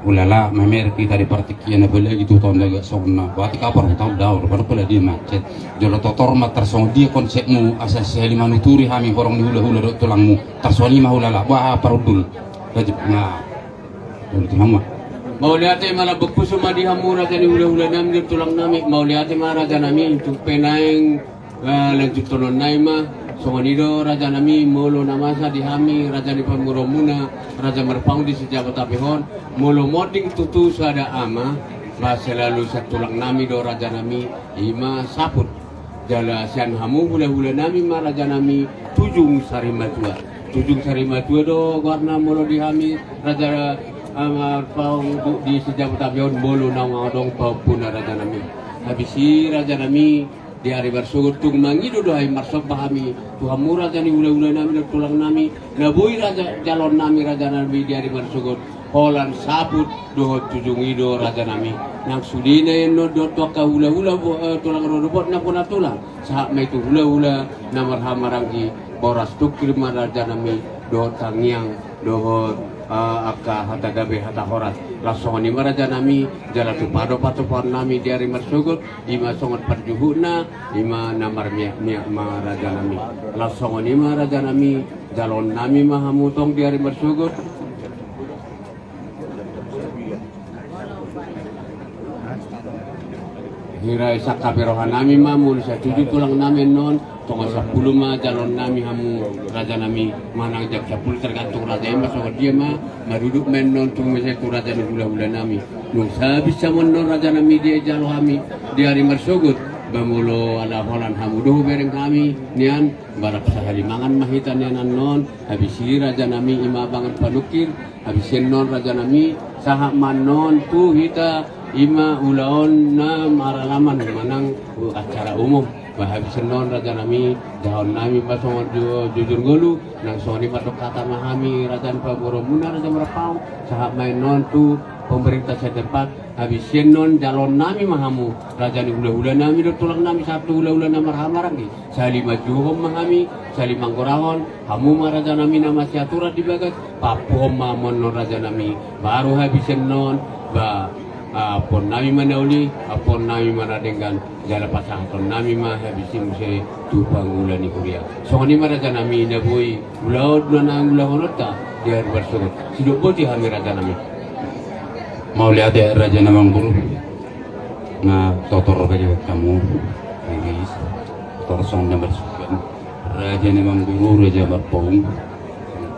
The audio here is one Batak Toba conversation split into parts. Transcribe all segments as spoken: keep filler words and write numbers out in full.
Ulala, mamer hita di partingkian, apalagi tu tonda gak sonna. Berarti kapar hutang dao, rupana pala dia macet. Jolo totor ma tarsongon dia konsepmu, asa sahali manuturi hami horong ni hulahula dohot tulangmu. Tarsongon i ma ulala, bah parundul. Rajab, nah. Rundul tu nama. Mauliate ma lambok pusu ma di hamu raja ni hulahula nami dohot tulang nami. Mauliate ma raja nami, tung pe naeng Eh, lanjuthonon nai ma, songon i do raja nami, molo na masa di hami raja ni pamoruonmuna, Raja Marpaung di Sijabotapihon, molo monding tutu sada ama, ba selalu sian tulang nami do raja nami, i ma saput. Jala sian hamu hulahula nami ma raja nami, Tujung Sarimatua. Tujung Sarimatua do goarna molo di hami raja, eh, Marpaung di Sijabotapihon, molo naung adong pahompuna raja nami. Habis i raja nami, di ari marsogot tung mangido do hami, marsomba hami tu hamu raja ni hulahula nami dohot tulang nami, na boi raja jaloon nami raja nami di ari marsogot, holan saput dohot tujung i do raja nami. Nang sudena i annon dohot tu angka hulahula bo-, eh, tulang rorobot na bona tulang, sahat ma i tu hulahula na marhahamaranggi, boras tungkir ma raja nami dohot tangiang dohot, eh, angka hata gabe hata horas. Laos songon i ma raja nami, jala tupa do patupaon nami di ari marsogot, i ma songon parjuhutna, i ma na marmiakmiak ma raja nami. Laos songon i ma raja nami, jaloon nami ma hamu tong di ari marsogot. Hira i sangkap ni roha nami ma, molo sai tuju tulang nami annon, tonga sampulu ma jaloon nami hamu raja nami, manang jam sampulu tergantung raja i ma songon dia ma, marudut ma annon tung muse tu raja ni hulahula nami. Nunga sahabis hamu annon raja nami dia jalo hami di ari marsogot, ba molo ala holan hamu do hubereng hami nian, ba rap sahali mangan ma hita nian annon. Habis i raja nami, i ma abangan panungkir. Habis i annon raja nami, sahat ma annon tu hita, i ma ulaon na maralaman manang acara umum. Ba habis i annon raja nami, jahon nami ma songon ju-, jujur ngolu, nang songon i ma dohot hata ma hami raja ni pamoruonmuna Raja Marpaung, sahat ma annon tu pemerintah setempat. Habis i annon jaloon nami ma hamu raja ni hulahula nami dohot tulang nami sahat tu hulahula na marhahamaranggi. Sahali manjuhon ma hami, sahali manggorahon, hamu ma raja nami na masiaturan di bagas, paampuhon ma hamu annon raja nami, baru habis i annon, ba, ah, ampuon nami ma na uli, ampuon nami ma na denggan, jala pasahaton nami ma habis i muse tu pangula ni huria. Songon i ma raja nami na boi ulaon na naeng ulahononta di ari marsogot. Sidok boti hami raja nami. Mauliate raja na mangguru. Na totor bagi kamu, Inggris, totor songon na marsukan. Raja na mangguru, Raja Marpaung.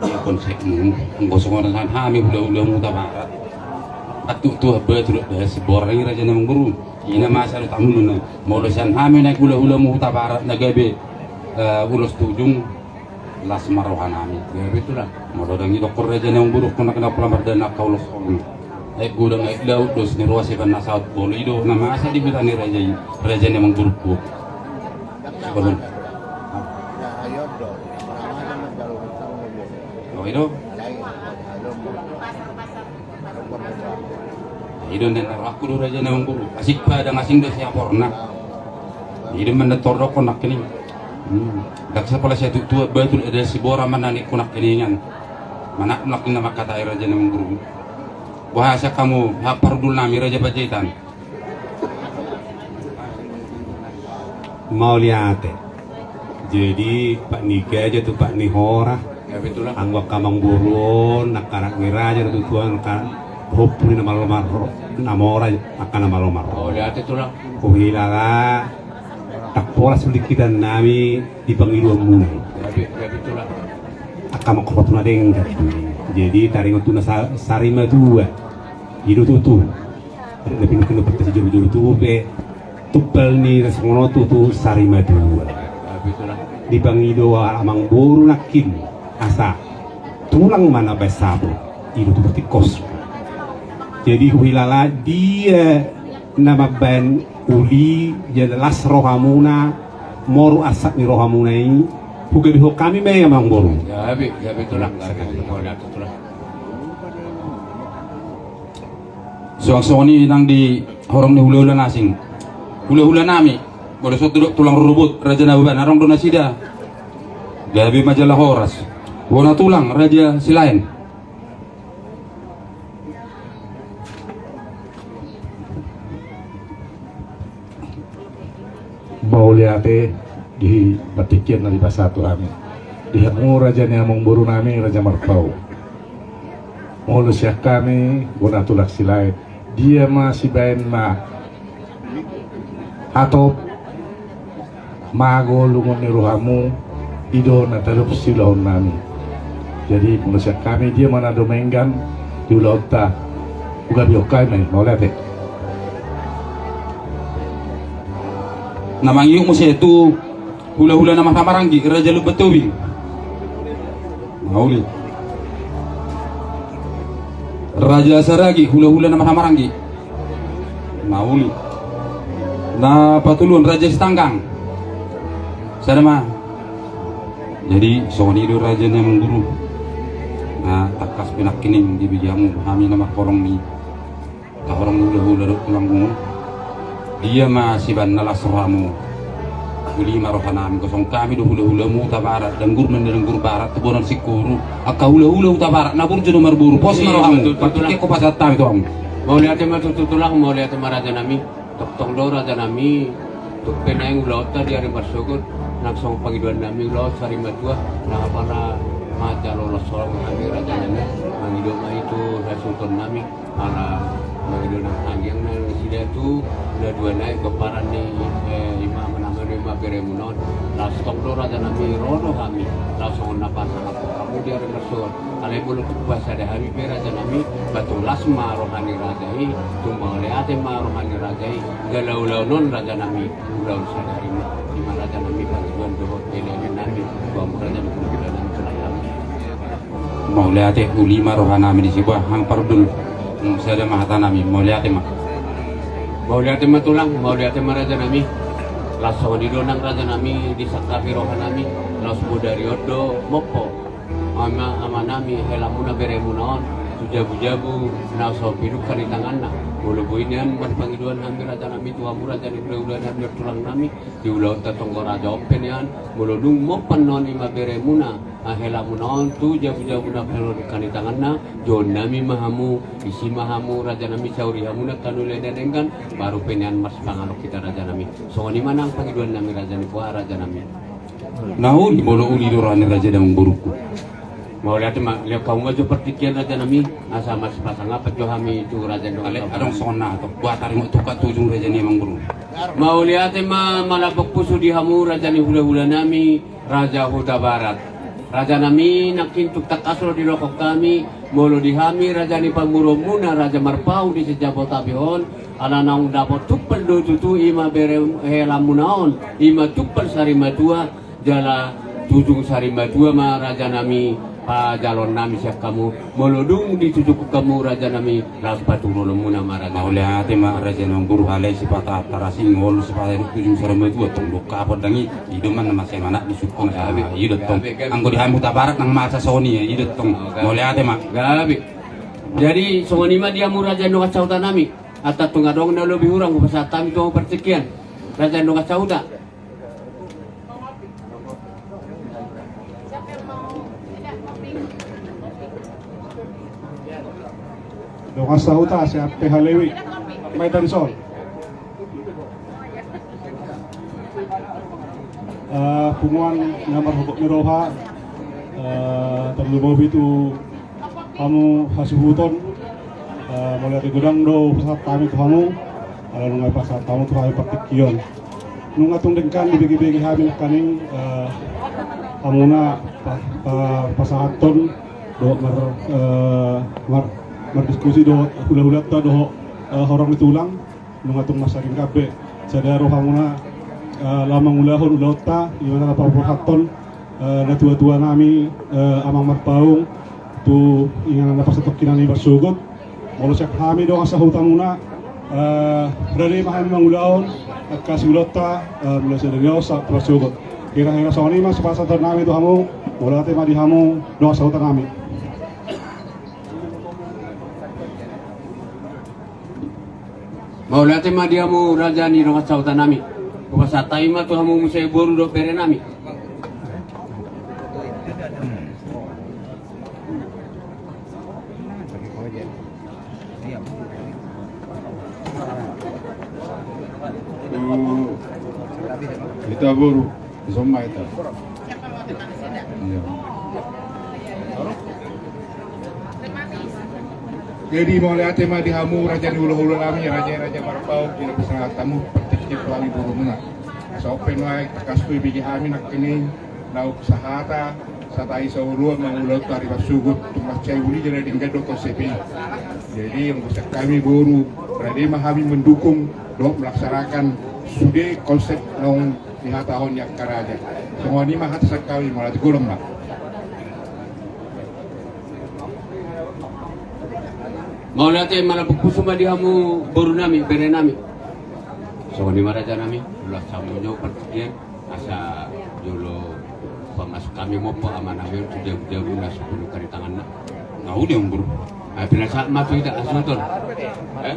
Ia konsepmu, anggo songon hami hulahulamu Hutabarat. Atu tu abba tu das borang raja na mangguru. Ina masa do tamu nuna. Molo sian hami na hulahulamu Hutabarat na gabe, eh, ulos tujung. Las ma roha nami. Gabe tulang. Molo dang idokkon raja na mangguru, kona kena pola mardana angka ulos on. Aek godang aek laut dos ni roha siban na saut, molo i do na masa di huta ni raja i, raja na mangguru. Sibanon. Oh, i do. I do na rohangku do raja na mangguru. Asing padang asing do siaporna. I do mandator dokkon nangkining. Hmm. Dang sapola siatu tua batul ada sibora manani ku nangkiningan. Mana ku nangkining na mangkatai raja na mangguru. Boha sian hamu, ha parundul nami Raja Panjaitan. Mauliate. Jadi, pat ni gaja tu pat ni hora. Ya, betul lah. Anggo angka mangguru on, angka anak ni raja, tutu angka hompu ni na malo marro, na mora, angka na malo marro. Mauliate, tulang. Huhilala, tak pola sulikitan nami di pangidoanmuna i. Ya, be-, ya, betul lah. Angka mangkorhot na denggan. Jadi, taringot tu na sa-, Sarimatua. I do tutu. Ada pintu-pintu peta sijolo-jolo tu be. Tumpal ni na songon on tutu Sarimatua. Dipangido amangboru nangkin asa tulang ma na baen saput. I do tutu tingkos. Jadi huhilala dia na mambaen uli, jala las rohamuna, moru arsat ni rohamuna i, hugabehon hami ma i amangboru. Gabe, gabe tulang, gabe tulang. Suang songon i nang di horong ni hulahula na asing. Hulahula nami, molo songon tu tulang rorobot, Raja Nababan, adong do nasida. Gabe ma jala horas. Bona tulang, Raja Silaen. Mauliate di partingkian na dipasahat tu hami. Di hamu raja ni amangboru nami, Raja Marpaung. Molo sian hami, bona tulang Silaet, dia ma sibaen na hatop, mago lungun ni rohamu, i do na talup siulahon nami. Jadi, molo sian hami, dia ma na dumenggan di ulaonta, hugabehon hami ma i, mauliate. Na mangihut muse tu hulahula na marhaha maranggi, Raja Lumban Tobing. Mauli. Raja Saragi, hulahula na marhaha maranggi. Mauli. Na patoluhon Raja Sitanggang. Sada ma. Jadi, songon i do raja ni amangboru. Na tangkas pe nangkining dibege hamu, hami na marholong ni, na horong ni hulahula dohot tulangmu. Dia ma sibaen na las rohamu. Uli ma roha nami, songon hami do hulahulamu Hutabarat, Danggur Mende, Danggur Barat, Tubonan Singkoru, angka hulahula Hutabarat, na burju na marboru, pos ma rohamu. Iya, betul, betul. Partingkian hupasahat hami tu hamu. Mauliate ma tutu tulang, mauliate ma raja nami. Tongtong do raja nami, tung pe naeng ulaonta di ari marsogot, nang songon pangidoan nami ulaon sari matua, nang apala manjalo las roha nami raja nami, mangido ma i tu hasuhuton nami, ala mangido nang tangiang na nasida tu na dua nai, pomparan ni, eh, ima, nama ni ima beremuna on. Las tong do raja nami, ro do hami, las songon na pasahat hamu di ari marsogot. Alai molo tung pasada hami pe raja nami, ba tong las ma roha ni raja i, tung mauliate ma roha ni raja i, jala ulaon on raja nami, ulaon sadari ma. Ima raja nami pangidoan dohot elean nami, tu hamu raja nami, pangidoan nami tu nami. Mauliate, uli ma roha nami disi, bah, hang parhundul. Hmm, sada ma hata nami, mauliate ma. Mauliate ma tulang, mauliate ma raja nami. Las songon i do nang raja nami, disangkapi roha nami, laos bodari on do mompo. Ama, ama nami, helamuna beremuna on, tu jabu-jabu na so pidungka ni tanganna. Molo boi nian marpangidoan hami raja nami tu hamu raja ni hulahula nami, tulang nami, di ulaonta tonggo raja on pe nian, molo dung mompan on ima beremuna, ah, helamuna on tu jabu-jabu na pidungka ni tanganna, joon nami ma hamu, isi ma hamu raja nami, sauri hamu nangkaningan na denggan, baru pe nian marsipangalok hita raja nami. Songon i ma nang pangidoan nami raja ni boha raja nami. Na uli, molo uli do roha ni raja damang borungku. Mauliate ma, lehon hamu ma jo partingkian raja nami, asa marsipasangapan jo hami tu raja ni dongan. Alai adong songon na hatop, boha taringot tu ujung raja ni amang boru. Mauliate ma malambok pusu di hamu raja ni hulahula nami, Raja Hutabarat. Raja nami, nangkin tung tangkas do didok hami, molo di hami raja ni pamoruonmuna Raja Marpaung di Sijabo Tabi on, ala naung dapot tumpal do tutu ima bere helamuna on, ima tumpal sari matua, jala tujung sari matua ma raja nami, pajalon nami sian hamu, molo dung ditujung hamu raja nami, laos paturunonmuna ma raja. Mauliate ma raja ni amang boru, alai sipata tarasing olo sipata tujung sari matua, tong dok kapon dangi, i do ma na masa i ma na disungkun. Gabe, i do tong. Gabe, gabe. Anggo di hami Hutabarat nang masa songon i, i do tong. Oh, gabe. Mauliate ma. Gabe. Jadi songon i ma di hamu raja ni dongan sahuta nami. Antong tung adong na lobi hurang hupasahat hami tu hamu partingkian. Raja ni dongan sahuta. Dongan sahuta sian P H Lewi. Mai tadi sol. Eh, punguan na marhobot ni roha, eh, tarlumobi tu hamu hasuhuton, eh, mauliate godang do hupasahat hami tu hamu, ala nunga hupasahat hamu tu hami partingkian. Nunga tung denggan dibege-bege hami nangkaning, eh, hamuna pa-, pa-, pasahathon dohot mar-, eh, mar-, mardiskusi dohot hula-hulanta dohot, eh, horong ni tulang. Nunga tung mansai denggan be sada rohamuna, eh, laho mangulahon ulaonta, i ma na paborhathon, eh, natua-tua nami, eh, Amang Marpaung, tu inganan na parsatongkinan i marsogot. Molo sian hami dongan sahutamuna, eh, rade ma hami mangulahon angka siulaonta, eh, mulai sian on sahat tu marsogot. Hira-hira songon i ma sipasahaton nami tu hamu, mauliate ma di hamu dongan sahuta nami. Mauliate ma di hamu raja ni dongan sahuta nami. Hupasahat hami ma tu hamu muse boru dohot bere nami. Ita boru, somba ita. Iya. Jadi mauliate ma di hamu raja ni hulahula nami, raja-raja Marpaung, di lapisan tamu, partingkian tu hami borumuna. Asa on pe nuaeng tangkas tu dibege hami nangkin i, naung sahata, satai saoloan mangulahon tu ari marsogot, tung mansai uli jala denggan do konsep i. Jadi, anggo sian hami boru, rade ma hami mendukung, dohot melaksanakan sude konsep naung dihatahon ni angka raja. Songon i ma hata sian hami, mauliate godang ma. Mauliate, mauliate pungkusu ma di hamu boru nami, bere nami. Songon i ma raja nami, ulas hamu jo partingkian. Asa jolo pamasuk hami mompo ama nami on tu jabu-jabu na sipulu kari tanganna. Nga uli ombur. Ah, pinasahat ma tu hita, asa uton. Eh?